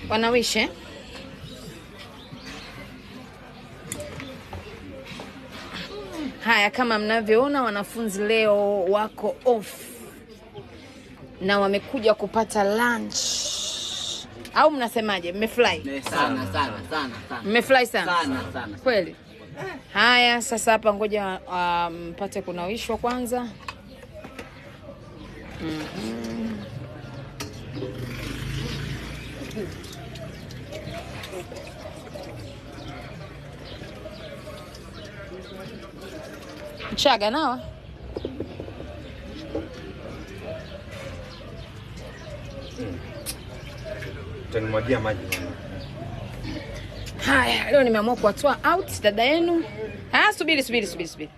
Wanawishe. Haya, kama mnavyoona wanafunzi leo wako off na wamekuja kupata lunch, au mnasemaje? Mmefurahi? Sana sana sana sana. Mmefurahi sana Sana sana. kweli? Haya, sasa hapa ngoja mpate kunawishwa kwanza. Mchaga nawa. Utanimwagia maji mama. Haya, leo nimeamua kuwatoa out dada yenu. Ah, subiri subiri subiri subiri,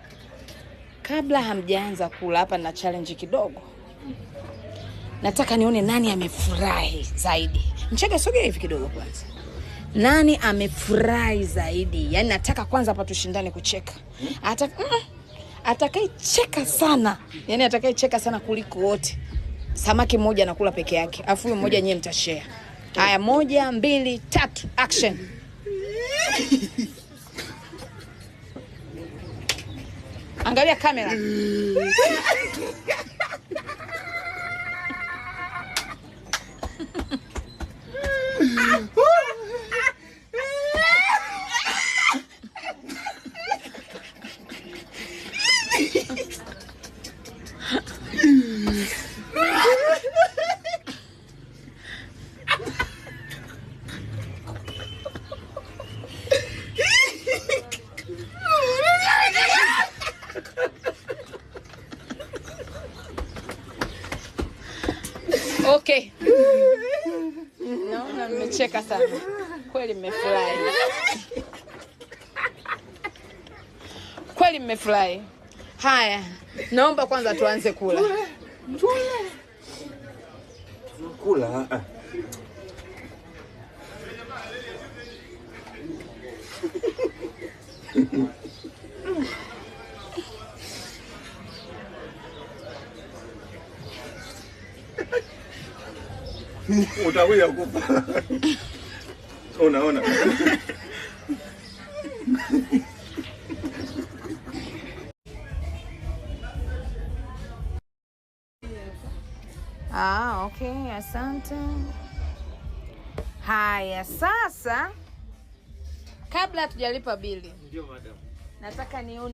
kabla hamjaanza kula hapa, na challenge kidogo. Nataka nione nani amefurahi zaidi. Mchaga, sogea hivi kidogo kwanza. Nani amefurahi zaidi? Yaani nataka kwanza hapa tushindane kucheka. Atakayecheka sana, yaani atakayecheka sana kuliko wote, samaki mmoja anakula peke yake, afu huyo mmoja nyie mtashare. Haya, moja, mbili, tatu, action. Angalia kamera. Okay. Naona mmecheka sana. Kweli mmefurahi. Kweli mmefurahi. Haya, naomba kwanza tuanze kula. Kula. Ah. Utakuja kufa. Unaona? Ah, okay, asante. Haya, sasa kabla hatujalipa bili, Ndio madam. nataka nione